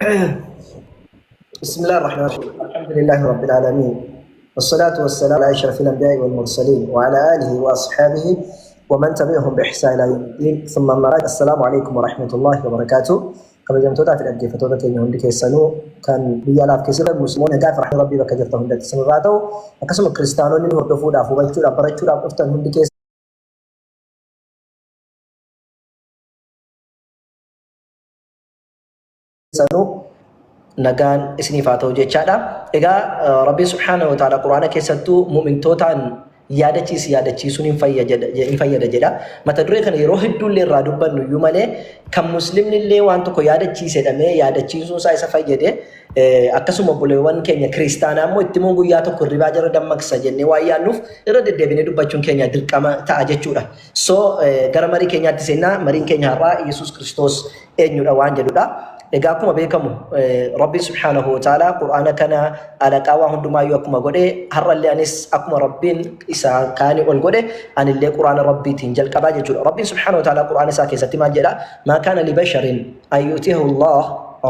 بسم الله الرحمن الرحيم. الحمد لله رب العالمين. والصلاة والسلام على أشرف الأنبياء والمرسلين وعلى آله وأصحابه ومن تبعهم بإحسان إلى يوم الدين. ثم أما بعد، السلام عليكم ورحمة الله وبركاته. Kabajamtootaa fi dhaggeeffattoota keenya hundi keessanuu kan biyya alaaf keessa musliimoonni, nagaa fi rahmata Rabbii bakka jirtan hundatti isinirraa ta'u, akkasuma kiristaanonni hordofuudhaaf, hubachuudhaaf, barachuudhaaf dhuftan hundi keessanuu nagaan isiniif haa ta'u jechaadha. Egaa Rabbiin subhaanahu wa ta'ala Quraana keessattuu mu'mintootaan yaadachiisi, yaadachiisuun hin fayyada jedha. Mata duree kana yeroo hedduullee irraa dubbannu iyyuu malee, kan muslimni illee waan tokko yaadachiise jedhamee yaadachiisuun isaa isa fayyade, akkasuma obboleewwan keenya kiristaanaa immoo itti immoo guyyaa tokko hirribaa jara dammaqsa jennee waan yaadnuuf irra deddeebinee dubbachuun keenya dirqama ta'a jechuudha. So gara marii keenyaatti seennaa. Mariin keenya har'aa Yesuus Kiristoos eenyudha waan jedhudha. Egaa akkuma beekamu Rabbiin subhaanahu wa ta'ala Qur'aana kana alaqaa waa hundumaayyuu akkuma godhe, har'allee anis akkuma Rabbiin isa kaanii ol godhe anillee Qur'aana Rabbiitiin jalqabaa jechuudha. Rabbiin subhaanahu wa ta'ala Qur'aana isaa keessatti maal jedha? ما كان لبشر أن يؤتيه الله.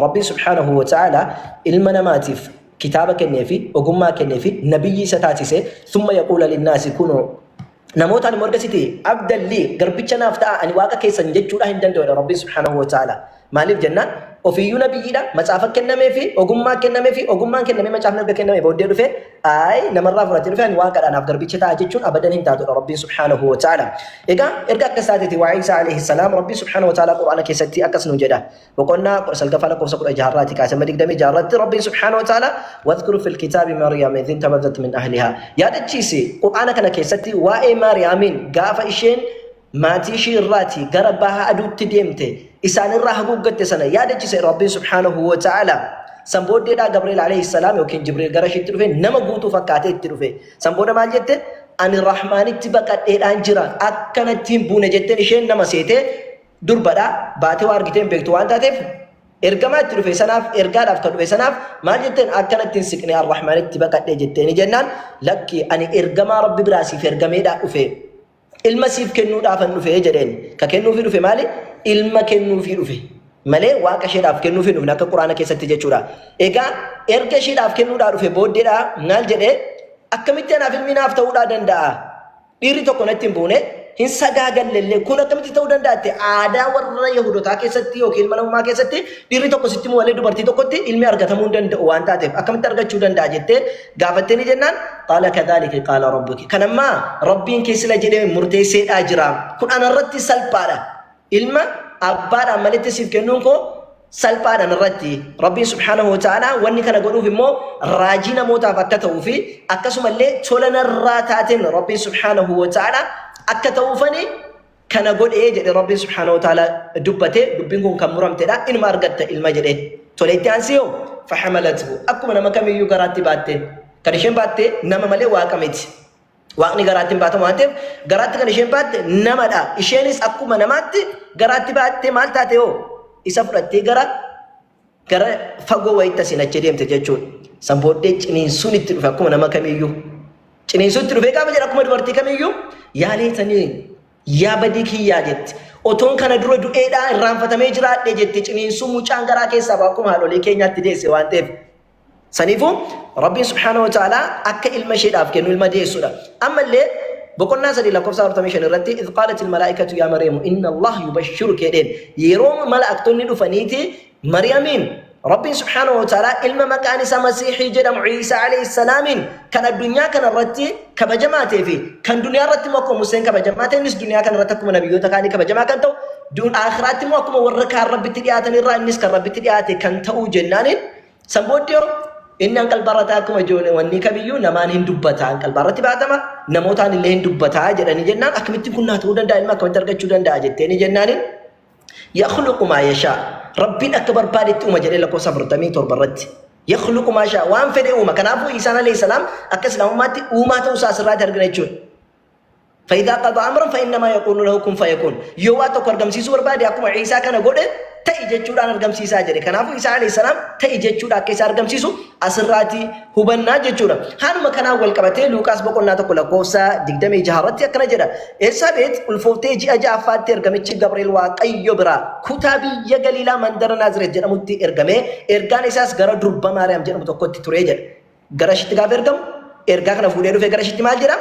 Rabbiin subhaanahu wa ta'ala ilma namaatiif kitaaba kenneefi, ogummaa kenneefi, nabiyyi isa taasise, ثم يقول للناس كونوا, namootaan immoo ergasiti عبدا لي, garbicha naaf ta'a, ani waaqa keessan jechuudha hin danda'udha Rabbiin subhaanahu wa ta'ala. Maaliif jennaan, ofiiyyuu nabiyyiidha, macaafa kennamee fi ogummaa kennamee fi ogummaan kennamee, macaafni erga kennamee booddee dhufe, ay namarraa fudhatee dhufe, ani waaqadha, naaf garbicha ta'a jechuun abadan hin taatudha Rabbiin subhaanahu wa ta'ala. Egaa erga akkas taateeti, waa Isaa alayhi salaam Rabbiin subhaanahu wa ta'ala Qur'aana keessatti akkas nu jedha. Boqonnaa 19ffaa lakkoofsa 16rraati kaasee amma 26rratti Rabbiin subhaanahu wa ta'ala: واذكر في الكتاب مريم إذ انتبذت من أهلها. Yaadachiisi Qur'aana kana keessatti waa'ee Maariyaamiin, gaafa isheen maatii ishii irraati gara baha aduutti deemte, isaanirraa haguuggatte sana yaadachiise Rabbiin subhaanahu wa ta'ala. San booddeedhaa Gabriel alayhi salaam yookiin Jibriil gara ishiitti dhufe, nama guutuu fakkaatee itti dhufe. San booda maal jette? Ani Rahmaanitti baqadheedhaan jira, akkanatti hin buune jetteen. Isheen nama seetee durbadha, baatee waa argitee hin beektu waan taateef, ergamaa itti dhufe sanaaf, ergaadhaaf kan dhufe sanaaf maal jetteen? Akkanatti hin siqne, Arrahmaanitti baqadhee jetteeni jennaan, lakki, ani ergamaa Rabbi biraa siif ergameedhaa dhufe, ilma siif kennuudhaafan dhufe jedheen. Ka kennuufii dhufe maali? Ilma kennuufii dhufe malee waaqa isheedhaaf kennuufii hin dhufne akka Quraana keessatti jechuudha. Egaa erga isheedhaaf kennuudhaa dhufe booddeedhaa maal jedhee? Akkamitti anaaf ilmi naaf ta'uudhaa danda'a? Dhiirri tokko natti hin buune, hin sagaagallee, kun akkamitti ta'uu danda'a jette. Aadaa warra Yahudotaa keessatti yookiin ilma namummaa keessatti dhiirri tokko sitti malee dubartii tokkotti ilmi argatamuu hin danda'u waan taateef, akkamitti argachuu danda'a jettee gaafattee ni jennaan, قال كذلك قال ربك, kan ammaa Rabbiin keessila jedhee murteesseedhaa jira, kun anarratti salphaadha, ilma abbaadhaan malitti siif kennuun koo salphaadhaan irratti. Rabbiin subhaanahu wa ta'ala wanni kana godhuuf immoo raajii namootaaf akka ta'uu fi akkasumallee tola narraa taateen Rabbiin subhaanahu wa ta'ala akka ta'uufani kana godhee jedhe. Rabbiin subhaanahu wa ta'ala dubbate, dubbiin kun kan muramtedha, inuma argatta ilma jedhe. Tole, itti aansee hoo? فحملته, akkuma nama kamiyyuu garaatti baatte. Kan isheen baatte nama malee waaqa miti. Waaqni garaatti hin baatamu waan ta'eef, garaatti kan isheen baatte namadha. Isheenis akkuma namaatti garaatti baatte. Maal taate hoo? Isa fudhattee gara fagoo wayitti asiin achi deemte jechuudha. San booddee ciniinsuun itti dhufe akkuma nama kamiyyuu. Ciniinsuun itti dhufee gaafa jedha, akkuma dubartii kamiyyuu, yaa ليتني, yaa badii kiyyaa jetti. Otoon kana dura du'eedhaa irraanfatamee jiraadhe jetti. Ciniinsuun mucaan garaa keessaa bahu akkuma haadholii keenyaatti deesse waan ta'eef. Saniifuu Rabbiin subhaanahu wa ta'ala akka ilma isheedhaaf kennu, ilma deessudha. Ammallee boqonnaa 3 lakkoofsa 45 irratti إذ قالت الملائكة يا مريم إن الله يبشرك jedheen. Yeroo malaaktonni dhufaniiti Mariyamiin Rabbiin subhaanahu wa ta'ala ilma maqaan isaa Masiihii jedhamu Iisaa alayhi salaamiin, kan addunyaa kana irratti kabajamaa ta'ee fi kan duniyaa irratti immoo akkuma Museen kabajamaa ta'e, innis duniyaa kana irratti akkuma nabiyyoota kaanii kabajamaa kan ta'u, aakhiraatti immoo akkuma warra kaan Rabbitti dhiyaatan irraa innis kan Rabbitti dhiyaate kan ta'u jennaaniin. San booddee inni hanqalbarrataa akkuma ijoollee wanni kamiyyuu namaan hin dubbata, hanqalbarratti baatama, namootaan illee hin dubbataa jedhanii jennaan, akkamittiin kun naa ta'uu danda'a, ilma akkamitti argachuu danda'a jetteeni jennaaniin, يخلق ما يشاء, Rabbiin akka barbaadetti uuma jedhee lakkoofsa 47 irratti. يخلق ما يشاء, waan fedhe uuma. Kanaafuu Iisaan alayhi salaam akka islaamummaatti uumaa ta'uu isaa asirraatti argina jechuudha. Fa'idaa qadaa amran fa'innamaa yaquulu lahu kun fayakun. Yoo waa tokko argamsiisuu barbaade akkuma Iisaa kana godhe ta'i jechuudhaan argamsiisaa jedhe. Kanaafuu Iisaa alayhi salaam ta'i jechuudha akka isa argamsiisu asirraati hubannaa jechuudha. Haaluma kanaan wal qabatee Luuqaas boqonnaa 1 lakkoofsa 26 irratti akkana jedha. Elsaabeet ulfooftee ji'a ja'affaatti ergamichi Gabri'eel Waaqayyo biraa kutaa biyya Galiilaa mandara Naazireet jedhamutti ergamee ergaan isaas gara durba Maariyaam jedhamu tokkotti ture jedha. Gara ishiitti gaafa ergamu ergaa kana fuudhee dhufee gara ishiitti maal jedha?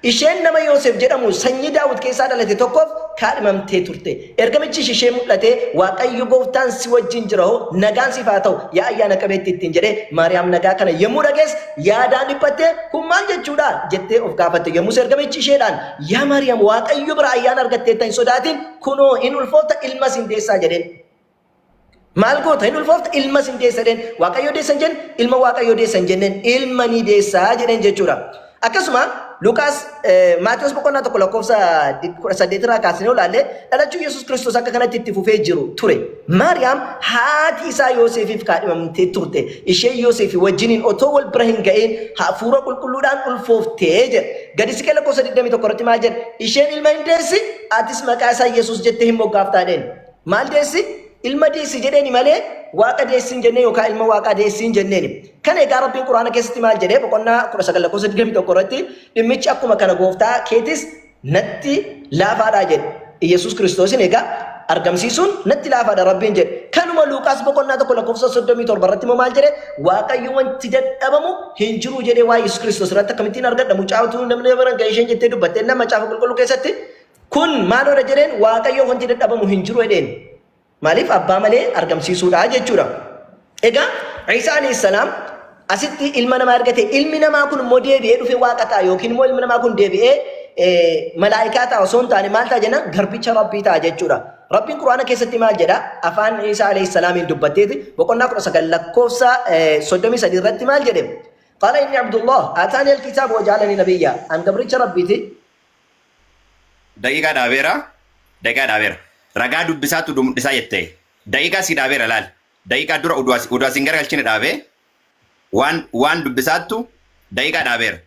Isheen nama Yoosef jedhamu sanyii Daawit keessaa dhalate tokkoof kaadhimamtee turte. Ergamichis ishee mul'atee, Waaqayyo gooftaan si wajjin jira hoo, nagaan siif haa ta'u, yaa ayyaana qabeettii ittiin jedhe. Maariyaam nagaa kana yommuu dhageesse yaadaan dhiphattee, Kun maal jechuu dha? jettee of gaafatte. Yommus ergamichi isheedhaan, Yaa Maariyaam, Waaqayyo biraa ayyaana argatteetta hin sodaatin, kunoo in ulfoofta, ilmas in deessaa jedheen. Maal goota? Hin ulfoofta, ilmas hin deessa jedheen. Waaqayyo deessa hin jenne, ilma Waaqayyo deessa hin jenneen, ilma ni deessa jedheen jechuudha. Akkasuma Luqaas Maatewos boqonnaa 1 lakkoofsa 18 irraa kaasnee ilaalle dhalachuu Yesuus Kiristoos akka kanatti itti fufee jiru ture. Maariyaam haati isaa Yooseefiif kaadhimamtee turte. Isheen Yooseefi wajjiniin otoo wal bira hin ga'iin hafuura qulqulluudhaan ulfooftee jedha. Gadi siqee lakkoofsa 21 irratti maal jedha? Isheen ilma hin deessi, atis maqaa isaa Yesuus jettee hin moggaaftaa jedheen. Maal deessi? Ilma deessi jedheeni malee Waaqa deessi hin jennee yookaan ilma Waaqaa deessi hin jenneeni. Kana egaa Rabbiin Qur'aana keessatti maal jedhee boqonnaa 19 lakkoofsa 21 irratti dhimmichi akkuma kana gooftaa keetis natti laafaadhaa jedhe. Iyyasuus Kiristoosin egaa argamsiisuun natti laafaadha Rabbiin jedhe. Kanuma Luuqaas boqonnaa 1 lakkoofsa 37 irratti immoo maal jedhe? Waaqayyo wanti dadhabamu hin jiru jedhee waa'ee Yesuus Kiristoos irratti akkamittiin argadha mucaa utuu namni bira hin ga'in isheen jettee dubbatte nama macaafa qulqulluu keessatti Kun maaloodha jedheen Waaqayyoof wanti dadhabamu hin jiru jedheen. Maaliif abbaa malee argamsiisuudha jechuudha. Egaa Iisaa alayhi salaam asitti ilma namaa argate ilmi namaa kun immoo deebi'ee dhufee waaqa ta'a yookiin immoo ilmi namaa kun deebi'ee malaa'ikaa ta'a osoo hin taane maal ta'a jenna garbicha Rabbii ta'a jechuudha. Rabbiin Qur'aana keessatti maal jedha afaan Iisaa alayhi salaamiin dubbatteeti boqonnaa 19 lakkoofsa 33 irratti maal jedhe Qaala inni Abdullah ataani alkitaaba wa ja'alani nabiyya an gabricha Rabbiiti Daqiiqaa dhaabeera. Daqiiqaa dhaabeera. Ragaa dubbisaatu oduu mul'isaa jette. Daqiiqaa sii dhaabeera laal. Daqiiqaa dura oduu as- oduu asiin garagalchine dhaabee waan waan dubbisaattu daqiiqaa dhaabeera.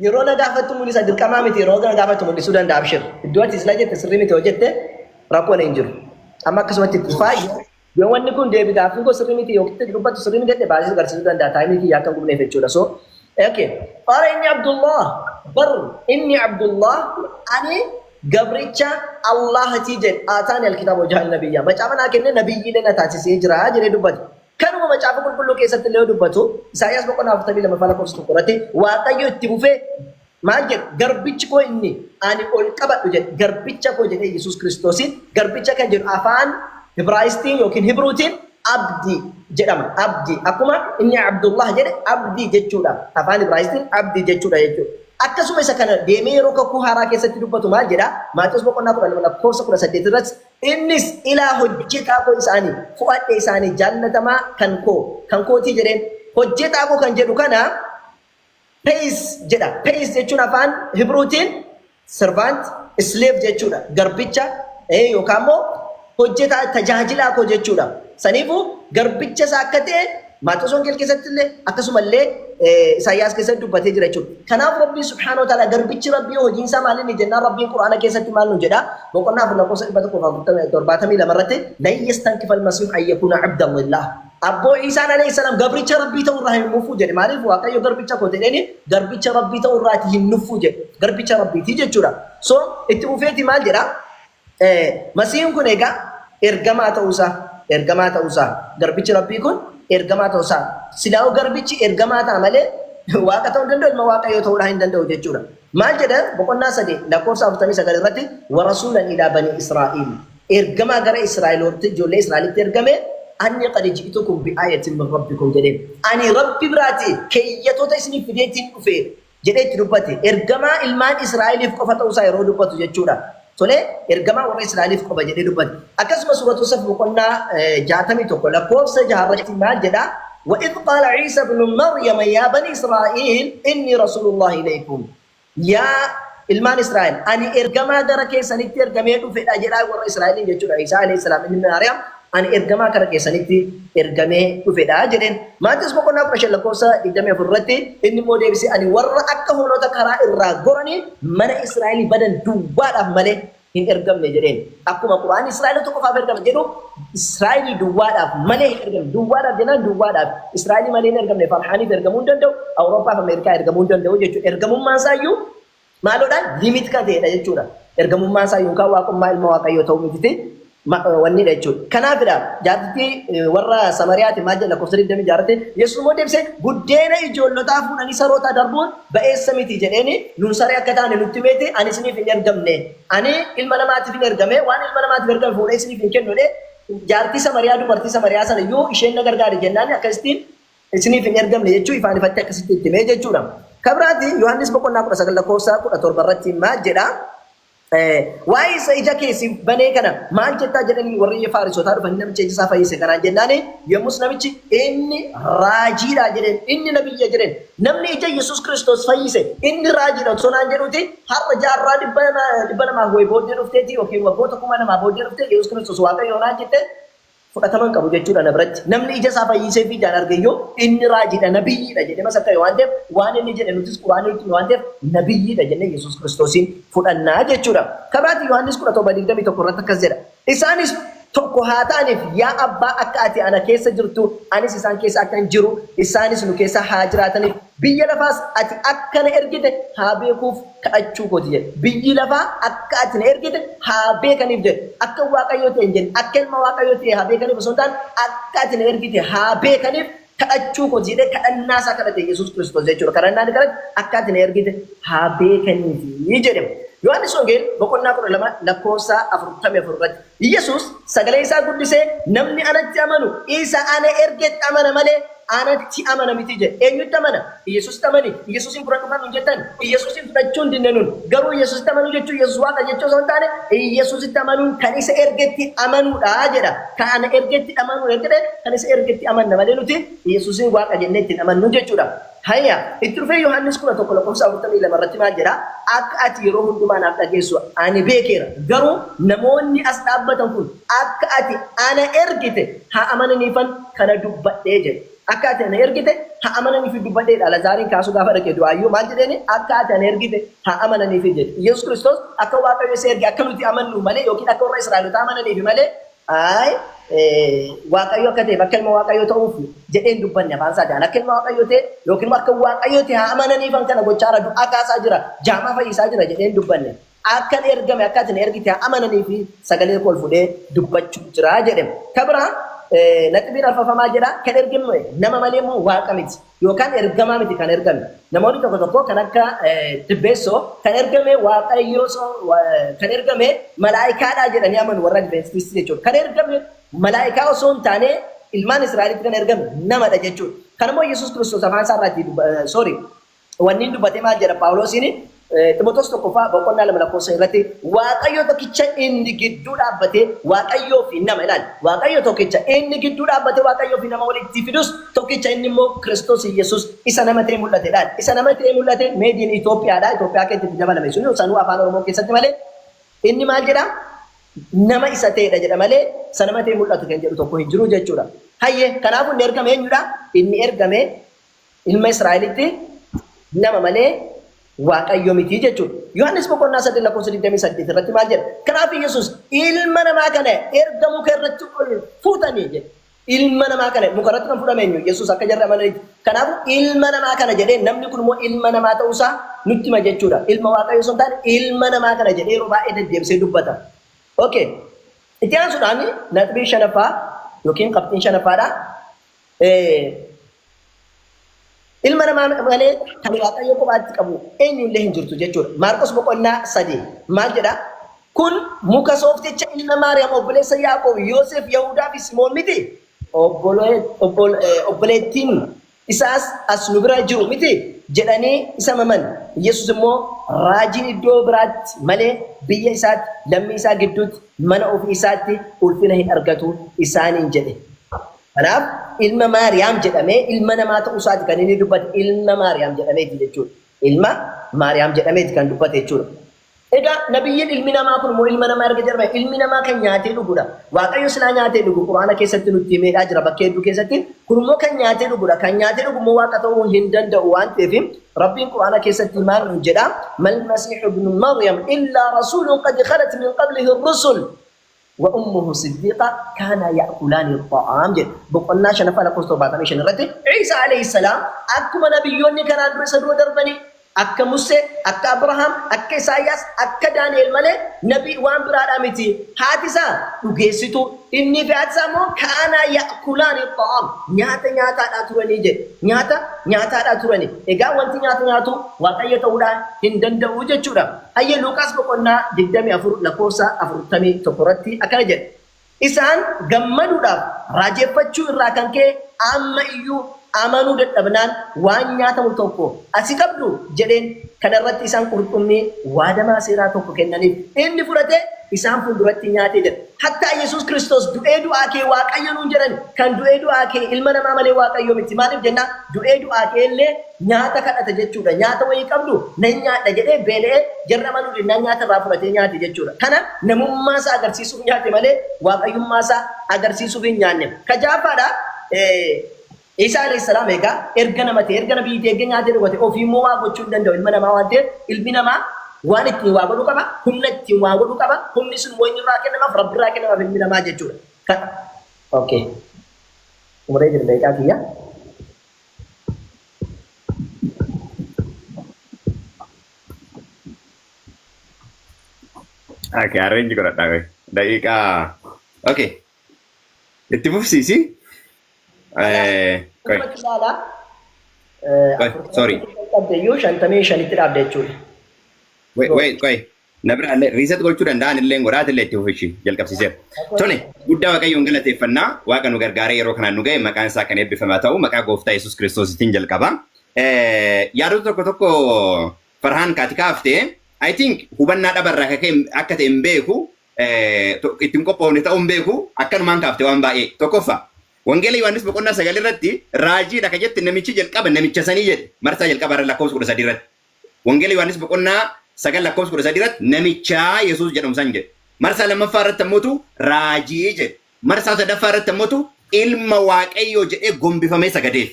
Yeroo na gaafattu mul'isa dirqamaa miti yeroo na gaafattu mul'isuu danda'a abshir. Iddoo ati sila jette sirrii miti yoo jette rakkoon hin jiru. Amma akkasumatti itti fufaa yoo wanni kun deebi gaaffiin koo sirrii miti yookiin itti dubbattu sirrii miti jette baasii agarsiisuu danda'a taayimii kiyya akka hin gubneef jechuudha. So okay. Qaala inni Abdullah bar inni Abdullah ani gabricha Allahatii jedhe aataani alkitaaba wajahal nabiyya macaafa naa kenne nabiyyiilee na taasisee jira jedhee dubbate. Kanuma macaafa qulqulluu keessatti illee yoo dubbatu Isaayyaas boqonnaa 42 lakkoofsa 1 irratti Waaqayyo itti fufee Maal jedhe? Garbichi koo inni ani ol qabadhu jedhe. Garbicha koo jedhee Yesuus Kiristoosiin garbicha kan jedhu afaan Ibraayisxiin yookiin Hibruutiin abdii jedhama. Abdii. Akkuma inni Abdullah jedhe abdii jechuudha. Afaan Ibraayisxiin abdii jechuudha jechuudha. Akkasuma isa kana deemee yeroo kakuu haaraa keessatti dubbatu maal jedha? Maatewos boqonnaa 12 lakkoofsa 18 irratti innis ilaa hojjetaa koo isa ani fo'adhe isa ani jaallatamaa kan koo kan kootii jedheen. Hojjetaa koo kan jedhu kana Peis jedha. Peis jechuun afaan Hibruutiin servant, slave jechuudha. Garbicha yookaan immoo hojjetaa tajaajilaa koo jechuudha. Saniifuu garbicha isaa akka ta'e Maatewos Wangeel keessatti illee akkasuma illee Isaayyaas keessatti dubbatee jira jechuudha. Kanaaf Rabbiin subhaanahu wa ta'ala garbichi Rabbii hojiin isaa maal inni jennaan Rabbiin Qur'aana keessatti maal nu jedha? Boqonnaa 4 lakkoofsa 172 irratti lan yastankifa al-masiihu an yakuuna abdan lillah. Abboo Iisaan alayhi salaam gabricha Rabbii ta'uu irraa hin nuffuu jedhe. Maaliif Waaqayyo garbicha koo jedheeni garbicha Rabbii ta'uu irraati hin nuffuu jedhe. Garbicha Rabbiiti jechuudha. So itti fufeeti maal jedha? Masiihin kun egaa ergamaa ta'uusaa ergamaa ta'uusaa garbichi Rabbii kun ergamaa ta'uusaa silaa'uu garbichi ergamaa ta'a malee waaqa ta'uu hin danda'u ilma Waaqayyoo ta'uudhaa hin danda'u jechuudha. Maal jedha boqonnaa 3 lakkoofsa 49 irratti warasuulan ilaa banii Israa'iil Ergamaa gara Israa'eloota ijoollee Israa'elitti ergame, Anni qad ji'tukum bi aayatin min Rabbikum jedheen. Ani Rabbi biraatii keeyyatoota isiniif fideetiin dhufe jedhee itti dubbate. Ergamaa ilmaan Israa'eliif qofa ta'uu isaa yeroo dubbatu jechuudha. Tole, ergamaa warra Israa'eliif qofa jedhee dubbate. Akkasuma suuratu Saf boqonnaa 61 lakkoofsa 6 irratti maal jedha? Wa idh qaala Iisa ibnu Maryama yaa bani Israa'iil inni rasuulullahi ilaykum. Yaa ilmaan Israa'el, ani ergamaa gara keessanitti ergamee dhufedha jedhaa warra Israa'eliin jechuudha. Iisaa alayhi salaam ilmi Maariyaam Ani ergamaa kara keessanitti ergamee dhufedha jedheen. Maatewos boqonnaa 15 lakkoofsa 24 irratti inni immoo deebisee ani warra akka hoolota karaa irraa goranii mana Israa'elii badan duwwaadhaaf malee hin ergamne jedheen. Akkuma Qur'aanni Israa'eloota qofaaf ergame jedhu Israa'elii duwwaadhaaf malee hin ergamne. Duwwaadhaaf jennaan duwwaadhaaf. Israa'elii malee hin ergamne. Farhaaniif ergamuu hin danda'u. Awurooppaaf Ameerikaa ergamuu hin danda'u jechuudha. Ergamummaan isaa iyyuu maaloodhaan limit kan ta'edha jechuudha. Ergamummaan isaa yookaan waaqummaa ilma Waaqayyoo ta'uu mititi wannidha jechuudha. Kanaafidha jaartittii warra Samariyaati maal jedha lakkoofsa 26 irratti Yesuus immoo deebisee buddeena ijoollotaa fuudhanii sarootaa darbuun ba'eessa miti jedheeni nun saree akka taane nutti meeti ani isiniif hin ergamne. Ani ilma namaatiif hin ergame waan ilma namaatiif ergame fuudhee isiniif hin kennu jedhee jaartii Samariyaa dubartii Samariyaa sana yoo isheen na gargaare jennaan akkasittiin isiniif hin ergamne jechuu ifaan ifatti akkasitti itti himee jechuudha. Kan biraati Yohaannis boqonnaa 19 lakkoofsa 17 irratti maal jedha? Waa'ee isa ija kee siif banee kana maal jettaa jedhanii warri Faarisotaa dhufanii namicha ija isaa fayyise kanaan jennaani yommus namichi inni raajiidha jedheen inni nabiyya jedheen namni ija Yesuus Kiristoos fayyise inni raajiidha osoo naan jedhuuti har'a jaarraa 200 wayi booddee dhufteeti yookiin waggoota 2000 booddee dhuftee Yesuus Kiristoos Waaqayyo naan jette fudhatama hin qabu jechuudha na biratti. Namni ija isaa fayyisee fi ijaan arge iyyuu inni raajiidha, nabiyyiidha jedhee masakkare waan ta'eef waan inni jedhe nutis Qur'aanni nutti hime waan ta'eef nabiyyiidha jennee Yesuus Kiristoosiin fudhannaa jechuudha. Kan biraatti Yohaannis 17:21 irratti akkas jedha. Isaanis tokko haa ta'aniif yaa Abbaa akka ati ana keessa jirtu anis isaan keessa akkan jiru isaanis nu keessa haa jiraataniif biyya lafaas ati akka na ergite haa beekuuf kadhachuu kooti jedhe. Biyyi lafaa akka ati na ergite haa beekaniif jedhe. Akka Waaqayyoo ta'e hin jenne. Akka ilma Waaqayyoo ta'e haa beekaniif osoo hin taane akka ati na ergite haa beekaniif kadhachuu kooti jedhee kadhannaa isaa kadhate Yesuus Kiristoos jechuudha. Kadhannaa inni kadhate akka ati na ergite haa beekaniifi jedhe. Yohaannis Wongeel boqonnaa 12 lakkoofsa 44 irratti Yesuus sagalee isaa guddisee namni anatti amanu isa ana ergetti amana malee anatti amana miti jedhe. Eenyutti amana? Iyyasuusitti amani. Iyyasuusiin fudhadhu kan nun jettan Iyyasuusiin fudhachuu hin dinne nun. Garuu Iyyasuusitti amanuu jechuun Iyyasuus Waaqa jechuu osoo hin taane Iyyasuusitti amanuun kan isa ergetti amanuudha jedha. Kan ana ergetti amanuu ergedhe kan isa ergetti amanna malee nuti Iyyasuusiin Waaqa jennee itti hin amannu jechuudha. Haya, itti dhufee Yohaannis 11 lakkoofsa 42 irratti maal jedha? Akka ati yeroo hundumaa naaf dhageessu ani beekeera, garuu namoonni as dhaabbatan kun akka ati ana ergite haa amananiifan kana dubbadhe jedhe. Akka ati ana ergite haa amananiif dubbadhe jedha. Alazaariin kaasuu gaafa dhaqe du'aayyuu maal jedheeni? Akka ati ana ergite haa amananiif jedhe. Yesuus Kiristoos akka Waaqayyo isa erge akka nuti amannu malee yookiin akka warra Israa'elotaa amananiif malee Ayi, Waaqayyo akka ta'eef akka ilma Waaqayyoo ta'uuf jedhee hin dubbanne afaan isaatiin. Akka ilma Waaqayyoo ta'e yookiin immoo akka Waaqayyoo ta'e haa amananiifan kana gochaa jira, du'aa kaasaa jira, jaamaa fayyisaa jira jedhee hin dubbanne. Akkan ergame akka ati na ergite haa amananiifi sagalee koo ol fuudhee dubbachuu jira jedhe. Ka biraa naxibiin arfaffaa maal jedha? Kan ergame nama malee immoo Waaqa miti. Yookaan ergamaa miti kan ergame. Namoonni tokko tokko kan akka Dibbeessoo kan ergame Waaqayyoo kan ergame malaayikaadhaa jedhanii amanu warra Adventistii jechuudha. Kan ergame malaayikaa osoo hin taane ilmaan Israa'elitti kan ergame namadha jechuudha. Kan immoo Yesuus Kiristoos afaan isaa irraatii sorry wanni inni dubbate maal jedha Phaawuloosiin Ximotewos tokkoffaa boqonnaa 2 lakkoofsa irratti Waaqayyo tokkicha inni gidduu dhaabbatee Waaqayyoo fi nama ilaali. Waaqayyo tokkicha inni gidduu dhaabbatee Waaqayyoo fi nama walitti fidus tokkicha inni immoo Kiristoos Yesuus isa nama ta'ee mul'ate ilaali. Isa nama ta'ee mul'ate made in Itoophiyaadha. Itoophiyaa keessatti dabalame sun sanuu afaan Oromoo keessatti malee inni maal jedha? Nama isa ta'edha jedha malee isa nama ta'ee mul'atu kan jedhu tokko hin jiru jechuudha. Hayyee kanaafuu inni ergame eenyudha? Inni ergame Ilma Israa'elitti nama malee Waaqayyo miti jechuudha. Yohaannis boqonnaa 8 lakkoofsa 28 irratti maal jedha? Kanaaf Yesuus ilma namaa kana erga muka irratti ol fuutanii jedhe. Ilma namaa kana muka irratti kan fudhame eenyu? Yesuus akka jarri amananitti. Kanaafuu ilma namaa kana jedhee namni kun immoo ilma namaa ta'uusaa nutti hima jechuudha. Ilma Waaqayyoo osoo hin taane ilma namaa kana jedhee yeroo baay'ee deddeebisee dubbata. Okay. Itti aansuudhaan naxbii shanaffaa yookiin qabxiin shanaffaadha. Ilma namaa malee kan Waaqayyo kophaatti qabu eenyullee hin jirtu jechuudha. Maarqos boqonnaa 3 maal jedha? Kun muka soofticha ilma Maariyaam obboleessa Yaaqoob, Yoosef, Yahudaa fi Simoon miti? Obboleettiin isaas as nu bira jiru miti? Jedhanii isa maman. Yesus immoo raajiin iddoo biraatti malee biyya isaatti, lammii isaa gidduutti, mana ofii isaatti ulfina hin argatu isaaniin jedhe. Kanaaf ilma Maariyaam jedhamee ilma namaa ta'uu isaati kan inni dubbate ilma Maariyaam jedhameeti jechuudha. Ilma Maariyaam jedhameeti kan dubbate jechuudha. Egaa nabiyyiin ilmi namaa kun immoo ilma namaa erga jedhame ilmi namaa kan nyaatee dhugudha. Waaqayyo silaa nyaatee dhugu Quraana keessatti nutti himeedhaa jira bakkee hedduu keessatti. Kun immoo kan nyaatee dhugudha. Kan nyaatee dhugu immoo waaqa ta'uu hin danda'u waan ta'eef Rabbiin Quraana keessatti maal nuun jedha? Mal masiihu ibnu Maryam illaa rasuulun qad khalat min qablihi rusul wa ummuhu siddiiqa kaanaa ya'kulaani xa'aam jedhe. Boqonnaa shanaffaa lakkoofsa 75 irratti Iisaa alayhi salaam akkuma nabiyyoonni kanaan dura isa dura darbanii akka Mussee, akka Abrahaam, akka Isaayyaas, akka Daani'el malee nabii waan biraadhaa miti. Haati isaa dhugeessituu, innii fi haati isaa immoo kaanaa ya'kulaani xa'aam nyaata nyaataadhaa turanii jedhe. Nyaata nyaataadhaa turanii. Egaa wanti nyaata nyaatu Waaqayyo ta'uudhaa hin danda'u jechuudha. Hayyee Luuqaas boqonnaa 24 lakkoofsa 41 irratti akkana jedha. Isaan gammaduudhaaf raajeffachuu irraa kan ka'e amma iyyuu amanuu dadhabnaan waan nyaatamu tokko asii qabduu? jedheen. Kana irratti isaan qurxummii waadamaa seeraa tokko kennaniif. Inni fudhatee isaan fuulduratti nyaate jedha. Hattaa Yesuus Kiristoos du'ee du'aa kee Waaqayyo nuun jedhan kan du'ee du'aa kee ilma namaa malee Waaqayyo miti. Maaliif jennaa du'ee du'aa kee illee nyaata kadhata jechuudha. Nyaata wayii qabdu nan nyaadha jedhee beela'ee jarri amanuu dinnaan nyaata irraa fudhatee nyaate jechuudha. Kana namummaa isaa agarsiisuuf nyaate malee waaqayyummaa isaa agarsiisuuf hin nyaanne. Ka ja'affaadha Iisaa alayhi salaam egaa erga nama ta'e erga nabiyyi ta'e erga nyaatee dhugate ofii immoo waa gochuu hin danda'u ilma namaa waan ta'eef ilmi namaa waan ittiin waa godhu qaba humna ittiin waa godhu qaba humni sun immoo eenyurraa kennamaaf Rabbirraa kennamaaf ilmi namaa jechuudha. Ka okay. Umree jira daqiiqaa kiyya. Okay, arrange godhadhaa qoy. Daqiiqaa. Okay. Itti fufsiisi. Qoy. Dhumatti ilaalaa. Qoy, sorry. Qabde iyyuu 55tti dhaabde jechuudha. Wait, wait, qoy. Na bira illee reset gochuu danda'an illee godhaati illee itti fufishi jalqabsiiseera. Tole, guddaa Waaqayyoon galateeffannaa Waaqa nu gargaaree yeroo kanaan nu ga'e maqaan isaa kan eebbifamaa ta'u maqaa gooftaa Yesuus Kiristoositiin jalqaba. Yaadota tokko tokko Farhaan kaati kaaftee I think hubannaa dhabarraa akka ka'e akka ta'e hin beeku ittiin qophoofne ta'uu hin beeku akkanumaan kaafte waan baay'ee. Tokkoffaa Wangeela Yohaannis boqonnaa 9 irratti raajiidha ka jette namichi jalqaba namicha sanii jedhe marsaa jalqaba irra lakkoofsa 13 irratti. Wangeela Yohaannis boqonnaa 9 lakkoofsa 13 irratti namichaa Yesuus jedhamu san jedhe. Marsaa lammaffaa irratti ammoo raajii jedhe. Marsaa sadaffaa irratti ammoo ilma Waaqayyoo jedhee gombifamee sagadeef.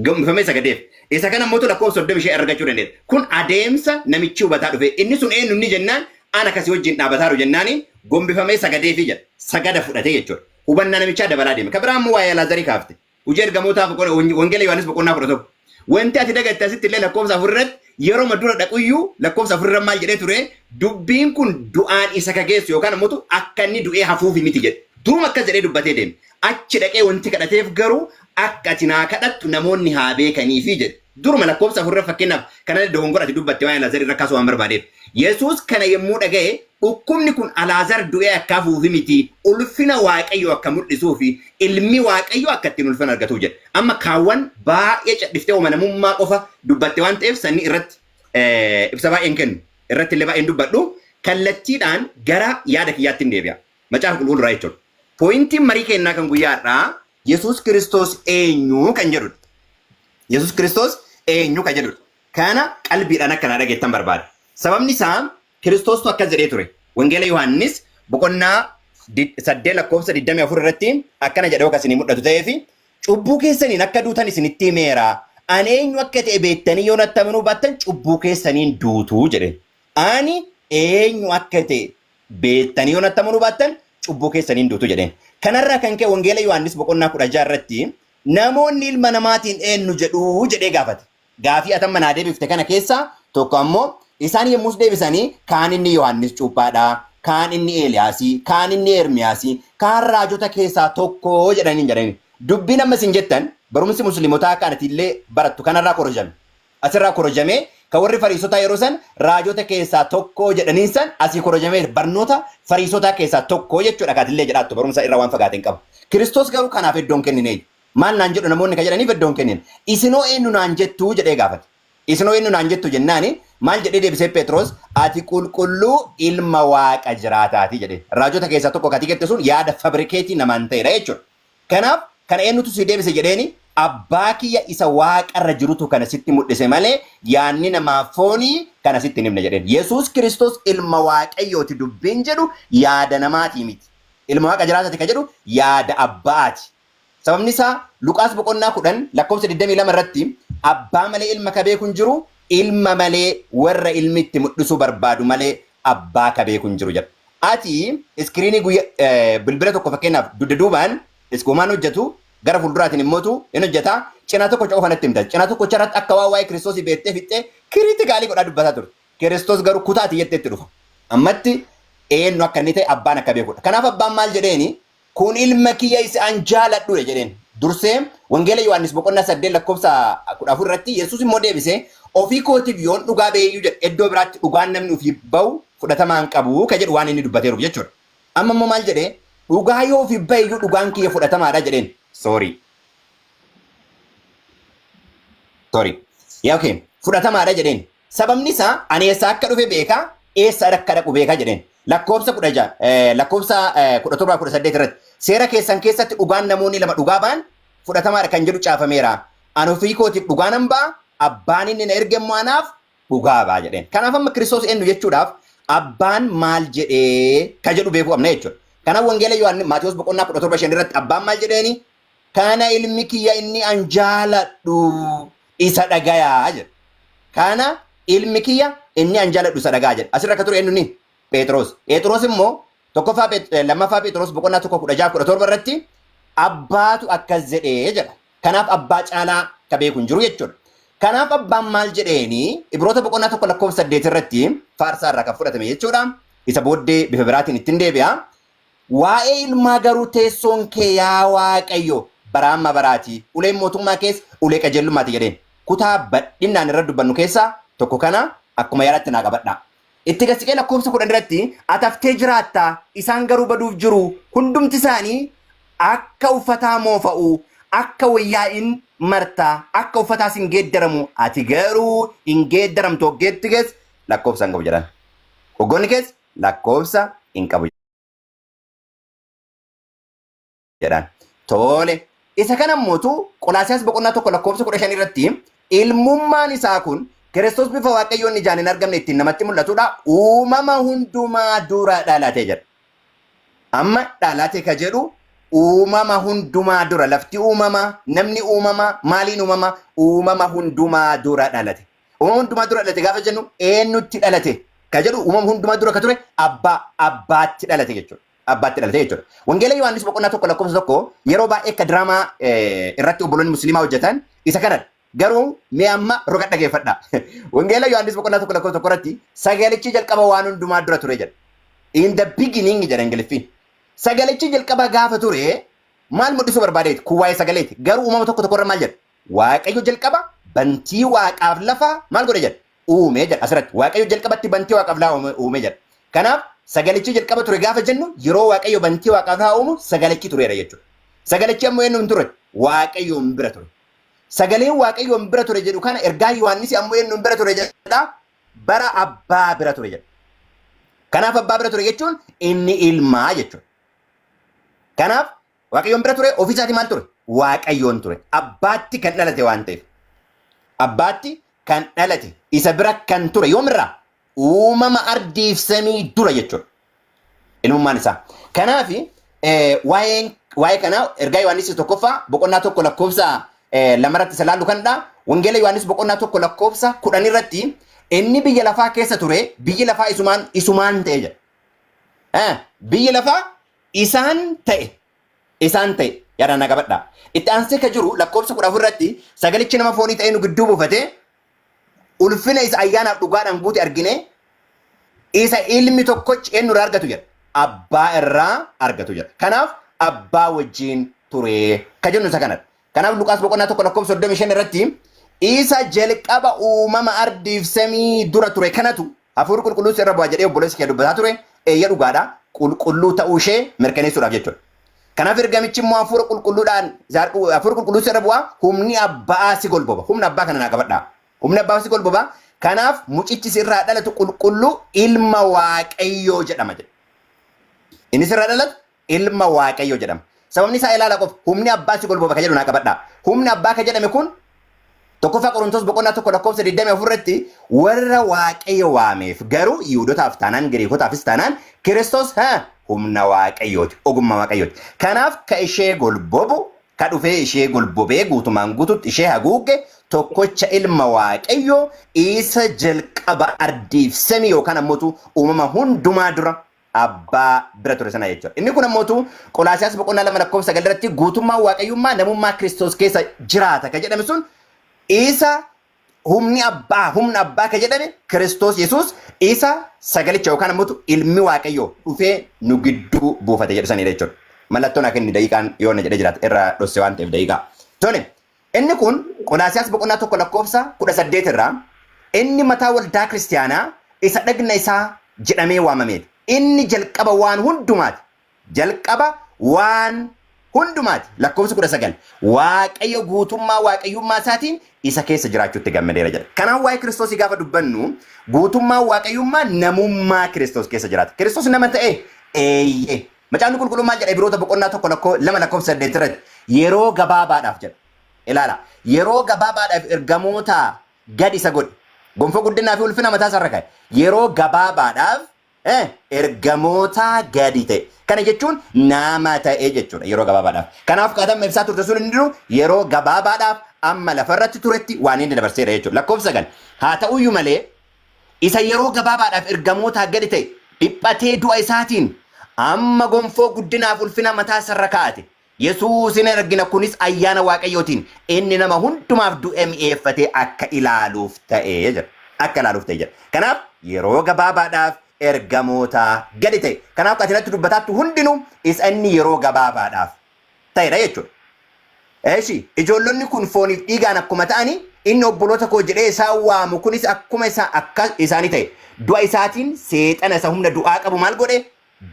Gombifamee sagadeef. Isa kana ammoo lakkoofsa 35 argachuu dandeessa. Kun adeemsa namichi hubataa dhufe. Inni sun eenyu inni jennaan ana kasii wajjin dhaabataaru jennaani gombifamee sagadeefi jedha. Sagada fudhatee jechuudha. Hubannaa namichaa dabalaa deeme. Ka biraa ammoo waa'ee Alaazarii kaafte. Hojii Ergamootaa Wangeela Yohaannis boqonnaa 11. Wanti ati dagatte asitti illee lakkoofsa 4 irratti yeroo dura dhaquyyuu lakkoofsa 4 irra maal jedhee ture dubbiin kun du'aan isa ka geessu yookaan ammoo akka inni du'ee hafuufi miti jedhe. Duruma akkas jedhee dubbatee deeme. Achi dhaqee wanti kadhateef garuu akka ati naa kadhattu namoonni haa beekaniifi jedhe. Duruma lakkoofsa 4 irra fakkeenyaaf kana dogongora ati dubbatte waa'ee Alaazar irra kaasuu waan barbaadeef. Yesuus kana yommuu dhaga'e dhukkubni kun Alaazar du'ee akka hafuufi miti ulfina Waaqayyoo akka mul'isuufi ilmi Waaqayyoo akka ittiin ulfina argatuuf jedhe. Amma kaawwan baay'ee cadhiftee amanamummaa qofa dubbatte waan ta'eef sanni irratti ibsa baay'een kennu irratti illee baay'een dubbadhu kallattiidhaan gara yaada kiyyaatti hin deebi'a. Macaafa qulqulluu irraa jechuudha. Pooyintiin marii kennaa kan guyyaa har'aa Yesuus Kiristoos eenyu kan jedhudha. Yesuus Kiristoos eenyu kan jedhudha. Kana qalbiidhaan akka naa dhageettan barbaada. Sababni isaa Kiristoostu akkas jedhee ture. Wangeela Yohaannis boqonnaa 8 lakkoofsa 24 irratti akkana jedhee akka isinii mul'atu ta'ee fi cubbuu keessaniin akka duutan isinitti himeera. Ani eenyu akka ta'e beektanii yoo natti amanuu baattan cubbuu keessaniin duutu jedhe. Ani eenyu akka ta'e beektanii yoo natti amanuu baattan cubbuu keessaniin duutu jedheen. Kanarraa kan ka'e Wangeela Yohaannis boqonnaa 16 irratti namoonni ilma namaatiin eenyu jedhu jedhee gaafate. Gaafii ati amma naa deebifte kana keessaa tokko ammoo isaan yommus deebisanii kaan inni Yohaannis cuuphaadha, kaan inni Eeliyaasii, kaan inni Ermiyaasii, kaan raajota keessaa tokko jedhaniin jedhanii. Dubbiin amma isin jettan barumsi musliimotaa kan ati illee barattu kanarraa korojame. Asirraa korojamee kan warri fariisotaa yeroo san raajota keessaa tokko jedhaniin san asii korojamee barnoota fariisotaa keessaa tokko jechuudha kan ati illee jedhaattu barumsa irraa waan fagaate hin qabu. Kiristoos garuu kanaaf iddoon kennineeyyu. Maal naan jedhu namoonni kan jedhaniif iddoon kennin. Isinoo eenyu naan jettu jedhee gaafate. Isinoo eenyu naan jettu jennaani maal jedhee deebisee Phexros ati qulqulluu ilma waaqa jiraataati jedhee. Raajota keessaa tokko kati jette sun yaada fabrikeetii namaan ta'edha jechuudha. Kanaaf kana eenyutu si deebise jedheeni Abbaa kiyya isa waaqarra jirutu kana sitti mul'ise malee yaanni namaa foonii kana sitti hin himne jedheen. Yesuus Kiristoos ilma Waaqayyooti dubbiin jedhu yaada namaatii miti. Ilma Waaqa jiraatati ka jedhu yaada Abbaati. Sababni isaa Luqaas boqonnaa 10 lakkoofsa 22 irratti abbaa malee ilma ka beeku hin jiru, ilma malee warra ilmi itti mul'isuu barbaadu malee abbaa ka beeku hin jiru jedha. Ati iskiriinii guyya bilbila tokko fakkeenyaaf dugda duubaan iskoomaan hojjetu gara fuulduraatiin immootu hin hojjeta cinaa tokkocha qofa natti himta. Cinaa tokkocha irratti akka waan waa'ee Kiristoosii beektee fixxee kiriitikaalii godhaa dubbataa turte. Kiristoos garuu kutaa ati jetteetti dhufa. Ammatti eenyu akka inni ta'e abbaan akka beekudha. Kanaaf abbaan maal jedheeni? Kun ilma kiyya isa an jaaladhudha jedheen. Dursee Wangeela Yohaannis boqonnaa 8 lakkoofsa 14 irratti Yesuus immoo deebisee ofii kootiif yoon dhugaa ba'eeyyuu jedhe iddoo biraatti dhugaan namni ofii ba'u fudhatamaa hin qabu ka jedhu waan inni dubbateeruuf jechuudha. Amma immoo maal jedhee dhugaa yoo ofii ba'eeyyuu dhugaan kiyya fudhatamaadha jedheen. Sorry. Sorry. Yaa okay. Fudhatamaadha jedheen. Sababni isaa ani eessaa akka dhufe beeka, eessa akka dhaqu beeka jedheen. Lakkoofsa 16, lakkoofsa 17 18 irratti seera keessan keessatti dhugaan namoonni lama dhugaa ba'an fudhatamaadha kan jedhu caafameera. Ani ofii kootiif dhugaa nan ba'a, abbaan inni na erge immoo anaaf dhugaa ba'a jedheen. Kanaaf amma Kiristoos eenyu jechuudhaaf abbaan maal jedhee ka jedhu beekuu qabna jechuudha. Kanaaf Wangeela Yohaannis Maatewos boqonnaa 17 5 irratti abbaan maal jedheeni? Kana ilmi kiyya inni an jaaladhu isa dhagayaa jedhe. Kana ilmi kiyya inni an jaaladhu isa dhagayaa jedhe. Asirra akka ture eenyu ni? Phexros. Phexros immoo tokkoffaa lammaffaa Phexros boqonnaa 1 16 17 irratti abbaatu akkas jedhee jedha. Kanaaf abbaa caalaa ka beeku hin jiru jechuudha. Kanaaf abbaan maal jedheeni Ibroota boqonnaa 1 lakkoofsa 8 irratti faarsaa irraa kan fudhatame jechuudha. Isa booddee bifa biraatiin ittiin deebi'a. Waa'ee ilmaa garuu teessoon kee yaa Waaqayyo bara amma baraati, uleen mootummaa kees ulee qajeellummaati jedheen. Kutaa badhinnaan irra dubbannu keessaa tokko kana akkuma yaadaatti naa qabadhaa. Itti gad siqee lakkoofsa 10 irratti ati haftee jiraatta, isaan garuu baduuf jiru, hundumti isaanii akka uffataa moofa'u, akka wayyaa in marta, akka uffataas in geeddaramu, ati garuu hin geeddaramtu, hoggeetti kees lakkoofsa hin qabu jedhan. Hoggoonni kees lakkoofsa hin qabu jedhaan. Tole. Isa kana mootu Qolaasiyaas boqonnaa 1 lakkoofsa 15 irratti ilmummaan isaa kun Kiristoos bifa Waaqayyoon ijaan hin argamne ittiin namatti mul'atudha. Uumama hundumaa dura dhalate jedha. Amma dhalate ka jedhu uumama hundumaa dura lafti uumama namni uumama maaliin uumama uumama hundumaa dura dhalate. Uumama hundumaa dura dhalate gaafa jennu eenyutti dhalate ka jedhu uumama hundumaa dura ka ture abbaa abbaatti dhalate jechuudha. Abbaatti dhalate jechuudha. Wangeela Yohaannis boqonnaa 1 lakkoofsa 1 yeroo baay'ee akka diraamaa irratti obboloonni musliimaa hojjetan isa kanadha. Garuu mee amma roga dhageeffadha. Wangeela Yohaannis boqonnaa 1 lakkoofsa 1 irratti sagalichi jalqaba waan hundumaa dura ture jedha. In the beginning jedha Ingiliffiin. Sagalichi jalqaba gaafa ture maal mul'isuu barbaadeeti? Kun waa'ee sagaleeti. Garuu uumama tokko tokko irra maal jedha? Waaqayyo jalqaba bantii waaqaaf lafaa maal godhe jedha? Uume jedha asirratti. Waaqayyo jalqabatti bantii waaqaaf lafaa uume jedha. Kanaaf sagalichi jalqaba ture gaafa jennu yeroo Waaqayyo bantii waaqaaf lafaa uumu sagalichi tureera jechuudha. Sagalichi ammoo eenyuun ture? Waaqayyoon bira ture. Sagaleen Waaqayyoon bira ture jedhu kana ergaa Yohaannis ammoo eenyuun bira ture jedha? Bara abbaa bira ture jedha. Kanaaf abbaa bira ture jechuun inni ilmaa jechuudha. Kanaaf Waaqayyoon bira ture ofii isaatii maal ture? Waaqayyoon ture. Abbaatti kan dhalate waan ta'eef. Abbaatti kan dhalate isa bira kan ture yoomirraa? Uumama ardiif samii dura jechuudha. Ilmummaan isaa. Kanaaf waa'een waa'ee kanaa ergaa Yohaannis tokkoffaa boqonnaa 1 lakkoofsa lamarratti isa laallu kanadha. Wangeela Yohaannis boqonnaa 1 lakkoofsa 10 irratti inni biyya lafaa keessa ture biyyi lafaa isumaan isumaan ta'e jedha. Biyyi lafaa isaan ta'e isaan ta'e yaadaan na qabadha. Itti aansee ka jiru lakkoofsa 14 irratti sagalichi nama foonii ta'ee nu gidduu buufate ulfina isa ayyaanaaf dhugaadhaan guute argine isa ilmi tokkochi eenyu irraa argatu jedha. Abbaa irraa argatu jedha. Kanaaf abbaa wajjin ture ka jennu isa kanadha. Kanaaf Luqaas boqonnaa 1 lakkoofsa 35 irratti isa jalqaba uumama ardiif samii dura ture kanatu hafuurri qulqulluun irra bu'a jedhee obboleessi kee dubbataa ture eeyya dhugaadha qulqulluu ta'uu ishee mirkaneessuudhaaf jechuudha. Kanaaf ergamichi immoo hafuura qulqulluudhaan hafuurri qulqulluun irra bu'a humni abbaa si golboba. Humna abbaa kana naa qabadhaa. Humni abbaa si golboba. Kanaaf mucichi sirraa dhalatu qulqulluu ilma Waaqayyoo jedhama jedha. Inni sirraa dhalatu ilma Waaqayyoo jedhama. Sababni isaa ilaala qofa, humni abbaa si golboba ka jedhu naa qabadhaa. Humni abbaa ka jedhame kun 1ffaa Qorontos boqonnaa 1 lakkoofsa 24 irratti, warra Waaqayyo waameef garuu, Yihudotaaf taanaan Giriikotaafis taanaan, Kiristoos humna Waaqayyooti, ogummaa Waaqayyooti. Kanaaf ka ishee golbobu, ka dhufee ishee golbobee guutumaan guututti ishee haguugge, tokkocha ilma Waaqayyoo isa jalqaba ardiif samii yookaan ammootu uumama hundumaa dura abbaa bira ture sana jechuudha. Inni kun ammootu Qolaasiyaas boqonnaa 2 lakkoofsa 9 irratti guutummaan Waaqayyummaa namummaa Kiristoos keessa jiraata ka jedhame sun, isa humni abbaa, humna abbaa ka jedhame Kiristoos Yesuus isa sagalicha yookaan ammootu ilmi Waaqayyoo dhufee nu gidduu buufate jedhu sanidha jechuudha. Mallattoon akka inni daqiiqaan yoo na jedhee jiraate irraa dhosse waan ta'eef daqiiqaa. Tole, inni kun Qolaasiyaas boqonnaa 1 lakkoofsa 18 irraa, inni mataa waldaa kiristiyaanaa isa dhagna isaa jedhamee waamameeti. Inni jalqaba waan hundumaati. Jalqaba waan hundumaati. Lakkoofsa 19. Waaqayyo guutummaa waaqayyummaa isaatiin isa keessa jiraachuutti gammadeera jedha. Kanaaf waa'ee Kiristoosii gaafa dubbannu, guutummaa waaqayyummaa namummaa Kiristoos keessa jiraata. Kiristoos nama ta'e? Eeyyee. Macaafni Qulqulluun maal jedha? Ibiroota boqonnaa 1 lakkoo 2 lakkoofsa 8 irratti yeroo gabaabaadhaaf jedha. Ilaala. Yeroo gabaabaadhaaf ergamoota gad isa godhe. Gonfoo guddinaa fi ulfina mataa isaarra kaa'e. Yeroo gabaabaadhaaf ergamoota gadi ta'e. Kana jechuun nama ta'e jechuudha yeroo gabaabaadhaaf. Kanaaf qaatama ibsaa turte sun inni jiru yeroo gabaabaadhaaf amma lafarratti turetti waan inni dabarseera jechuudha. Lakkoofsa 9. Haa ta'uyyuu malee, isa yeroo gabaabaadhaaf ergamootaa gadi ta'e dhiphatee du'a isaatiin amma gonfoo guddinaaf ulfina mataa isarra kaa'ate. Yesuusin argina, kunis ayyaana Waaqayyootiin inni nama hundumaaf du'e mi'eeffatee akka ilaaluuf ta'e jedha. Akka ilaaluuf ta'e jedha. Kanaaf yeroo gabaabaadhaaf ergamootaa gadi ta'e. Kanaaf ati natti dubbataattu hundinuu isa inni yeroo gabaabaadhaaf ta'edha jechuudha. Eeshi, ijoollonni kun fooniif dhiigaan akkuma ta'ani, inni obboloota koo jedhee isaan waamu kunis akkuma isa akka isaanii ta'e. Du'a isaatiin seexana isa humna du'aa qabu maal godhe?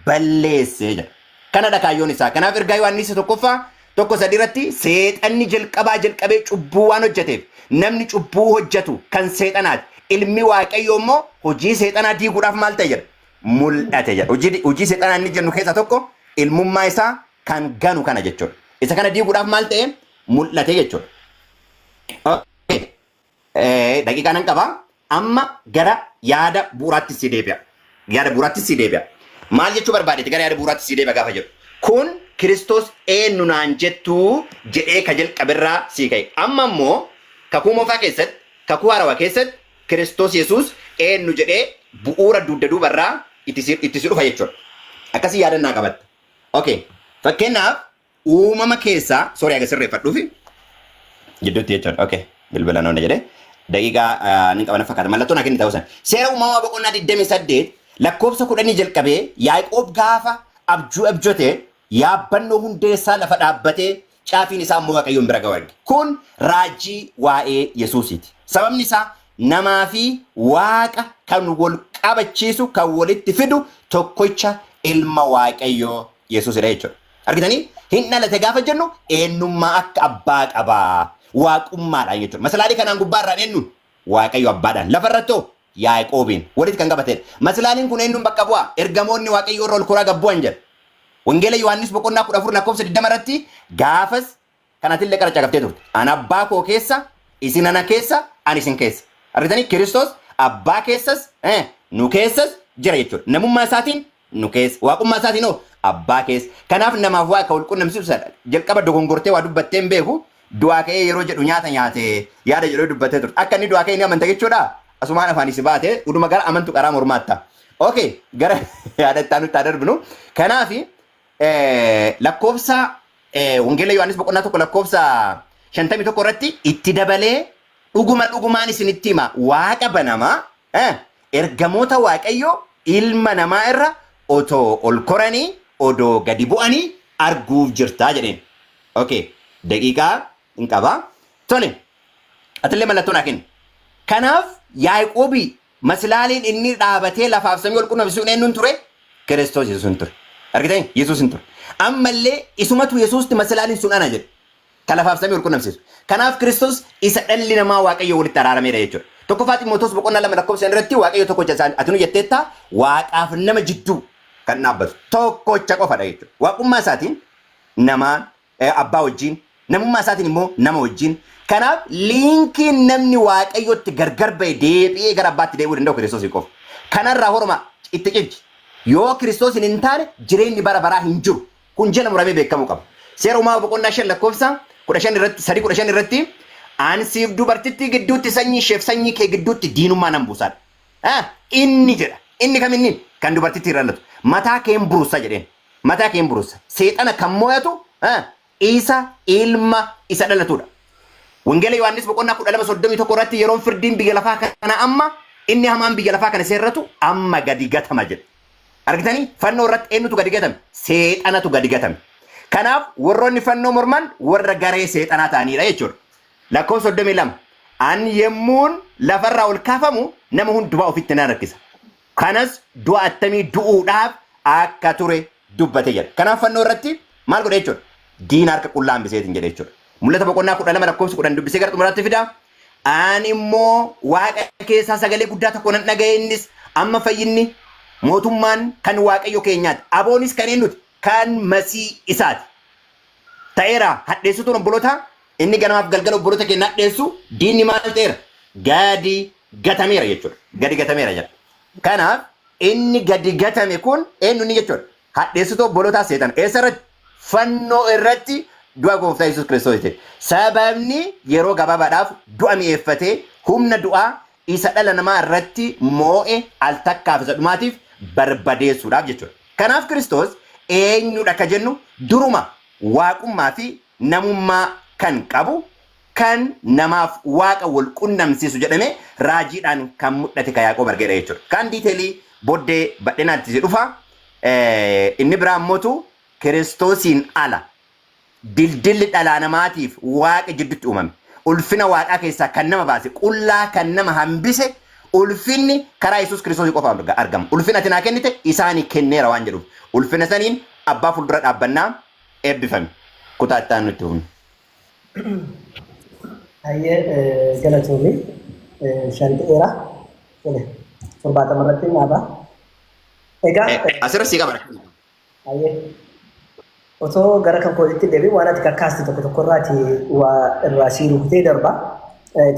Balleesse jedha. Kanadha kaayyoon isaa. Kanaaf ergaa Yohaannis 1ffaa 1:3 irratti, seexanni jalqabaa jalqabee cubbuu waan hojjeteef, namni cubbuu hojjetu kan seexanaati. Ilmi Waaqayyoo immoo hojii seexanaa diiguudhaaf maal ta'e jedha? Mul'ate jedha. Hojii seexanaa inni jennu keessaa tokko ilmummaa isaa kan ganu kana jechuudha. Isa kana diiguudhaaf maal ta'e? Mul'ate jechuudha. Okay. Daqiiqaa nan qaba. Amma gara yaada bu'uuraatti si deebi'a. Yaada bu'uuraatti si deebi'a. Maal jechuu barbaadeeti gara yaada bu'uuraatti si deebi'a gaafa jedhu? Kun Kiristoos eenyu naan jettuu jedhee ka jalqaberraa sii ka'e. Amma immoo kakuu moofaa keessatti, kakuu haarawaa keessatti Kiristoos Yesuus eenyu jedhee bu'uura dugda duubarraa itti si dhufa jechuudha. Akkasii yaadannaa qabatta. Okay. Fakkeenyaaf uumama keessaa, sorry, aga sirreeffadhuufi gidduutti jechuudha. Okay. Bilbila noonna jedhee daqiiqaa ni qabana fakkaata. Mallattoo naa kenni ta'uu sana. Seera Uumamaa boqonnaa 28 lakkoofsa 10 jalqabee, Yaaqoob gaafa abjuu abjote yaabbannoo hundeessaa lafa dhaabbatee caafiin isaa immoo Waaqayyoon bira ga'u arge. Kun raajii waa'ee Yesuusiiti. Sababni isaa namaa fi Waaqa kan wal qabachiisu, kan walitti fidu tokkicha ilma Waaqayyoo Yesuusidha jechuudha. Argitanii, hin dhalate gaafa jennu eenyummaa akka abbaa qabaa. Waaqummaadhaan jechuudha. Masalaalii kanaan gubbaarraan eenyuun? Waaqayyo abbaadhaan. Lafarratti hoo? Yaaqoobiin walitti kan qabatedha. Maslaaliin kun eenyuun bakka bu'a? Ergamoonni Waaqayyoo irra ol koraa gad bu'an jedha. Wangeela Yohaannis boqonnaa 14 lakkoofsa 20 irratti gaafas kanatillee qara caqaftee turte. Ana abbaa koo keessa, isin ana keessa, ani isin keessa. Argitanii, Kiristoos abbaa keessas, nu keessas jira jechuudha. Namummaa isaatiin nu keessa, waaqummaa isaatiin hoo abbaa keessa. Kanaaf namaaf waaqa wal qunnamsiisu sadha. Jalqaba dogongortee waa dubbattee hin beeku. Du'aa ka'ee yeroo jedhu nyaata nyaate yaada jedhee dubbattee turte. Akka inni du'aa ka'e ni amanta jechuudha. Asumaan afaan si baate uduma gara amantu qaraa mormaatta. Okay, gara yaada itti aanutti haa darbinu. Kanaaf lakkoofsa Wangeela Yohaannis boqonnaa 1 lakkoofsa 51 irratti itti dabalee, dhuguma dhugumaan isinitti hima, waaqa banamaa, ergamoota Waaqayyoo ilma namaa irra otoo ol koranii odoo gadi bu'anii arguuf jirtaa jedheen. Okay, daqiiqaa hin qaba. Tole, atillee mallattoo naa kenni. Kanaaf Yaaqoobii maslaaliin inni dhaabatee lafaaf samii wal qunnamsiisuun eenyuun ture? Kiristoos Yesuus ture. Argitanii? Yesuus ture. Ammallee isumatu Yesuusti maslaaliin sun ana jedhe. Kan lafaaf samii wal qunnamsiisu. Kanaaf Kiristoos isa dhalli namaa Waaqayyo walitti araarameedha jechuudha. 1ffaa Ximootoos boqonnaa 2 lakkoofsa 5 irratti Waaqayyo tokkocha isaan ati nu jetteetta, Waaqaaf nama jidduu kan dhaabbatu tokkocha qofadha jechuudha. Waaqummaa isaatiin namaa abbaa wajjin, namummaa isaatiin immoo nama wajjin. Kanaaf linkiin namni Waaqayyotti gargar ba'e deebi'ee gara abbaatti deebi'uu danda'u Kiristoos qofa. Kanarraa horoma itti cimci. Yoo Kiristoosiin hin taane jireenyi bara baraa hin jiru. Kun jala muramee beekamuu qaba. Seera Uumamaa boqonnaa 5 lakkoofsa 15 irratti, 3:15 irratti, "Ani siif dubartittii gidduutti, sanyii isheef sanyii kee gidduutti diinummaa nan buusaadha." Inni jedha. Inni kam inni? Kan dubartittii irra dhalatu. Mataa kee hin burussa jedheen. Mataa kee hin burussa. Seexana kan mo'atu isa ilma isa dhalatudha. Wangeela Yohaannis boqonnaa 12:31 irratti, "Yeroon firdiin biyya lafaa kana amma, inni hamaan biyya lafaa kana seerratu amma gadi gatama" jedha. Argitanii, fannoo irratti eenyutu gadi gatame? Seexanatu gadi gatame. Kanaaf warroonni fannoo morman warra garee seexanaa ta'anidha jechuudha. Lakkoofsa 32. "Ani yemmuun lafarraa ol kaafamu nama hundumaa ofitti nan harkisa." Kanas du'a attamii du'uudhaaf akka ture dubbate jedha. Kanaaf fannoo irratti maal godhe jechuudha? Diina harka qullaa hambiseetiin jedhe jechuudha. Mul'ata boqonnaa 12 lakkoofsa 10 dubbisee gara xumuraatti fida. "Ani immoo waaqa keessaa sagalee guddaa tokko nan dhaga'e, innis, 'Amma fayyinni, mootummaan kan Waaqayyo keenyaati. Aboonis kan eenyuti? Kan Masii isaati. Ta'eera.'" Hadheessituun obboloota, inni ganamaaf galgala obboloota keenya hadheessu, diinni maal ta'eera? Gadi gatameera jechuudha. Gadi gatameera jedha. Kanaaf inni gadi gatame kun eenyu inni jechuudha? Hadheessituu obbolootaa seexana. Eessa irratti? Fannoo irratti du'a gooftaa Yesuus Kiristoos jedhe. Sababni yeroo gabaabaadhaaf du'a mi'eeffatee humna du'aa isa dhala namaa irratti moo'e al takkaaf isa dhumaatiif barbadeessuudhaaf jechuudha. Kanaaf Kiristoos eenyudha ka jennu, duruma waaqummaa fi namummaa kan qabu, kan namaaf waaqa wal qunnamsiisu jedhamee raajiidhaan kan mul'ate, ka Yaaqoob argeedha jechuudha. Kan detailii booddee badhinaatti si dhufa. Inni biraa immootu Kiristoosiin ala dildilli dhalaa namaatiif waaqa jidduutti uumame. Ulfina waaqaa keessaa kan nama baase, qullaa kan nama hambise, ulfinni karaa Yesuus Kiristoos qofa argama. "Ulfina ati naa kennite isaanii kenneera" waan jedhuuf. Ulfina saniin abbaa fuuldura dhaabbannaa. Eebbifame. Kutaa itti aanu itti fufna. Hayyee, galatoomii, shan ta'eera. Tole, 70 irratti dhaaba. Egaa Asirra sii qaba. Hayyee. Otoo gara kan kootitti deebiin, waan ati kakkaaste tokko tokko irraati waa irraa sii rukutee darba.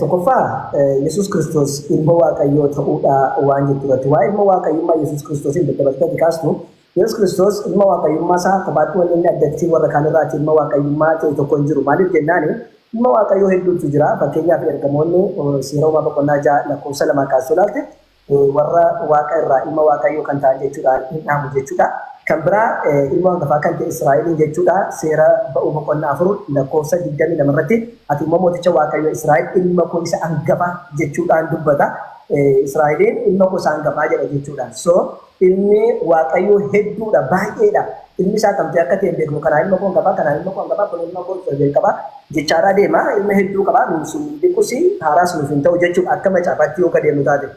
Tokkoffaa, Yesuus Kiristoos ilma Waaqayyoo ta'uudha waan jettu irratti. Waa ilma Waaqayyummaa Yesuus Kiristoosiin daddabaltee ati kaastu, Yesuus Kiristoos ilma Waaqayyummaa isaa kophaatti wanni inni addatti warra kaan irraati ilma Waaqayyummaa ta'e tokko hin jiru. Maaliif jennaani, ilma Waaqayyoo hedduutu jira. Fakkeenyaaf ergamoonni, Seera Uumaa boqonnaa 6 lakkoofsa 2 kaastee ilaalte, warra waaqa irraa ilma Waaqayyoo kan ta'an jechuudhaan hin dhaamu jechuudha. Kan biraa ilma hangafaa kan ta'e Israa'eliin jechuudha. Seera Ba'uu boqonnaa 4 lakkoofsa 22 irratti, "Ati immoo mooticha Waaqayyoo Israa'el ilma koo isa hangafaa" jechuudhaan dubbata. Israa'eliin ilma koo isa hangafaa jedha jechuudha. So ilmi Waaqayyoo hedduudha, baay'eedha. Ilmi isaa kam ta'e akka ta'e hin beeknu. Kanaa ilma koo hangafaa, kanaa ilma koo hangafaa, kun ilma koo isa jalqabaa jechaadhaa deema. Ilma hedduu qaba. Nuun sun dhiqus haaraas nuuf hin ta'u jechuudha, akka macaafaatti yoo kadeemnu taate.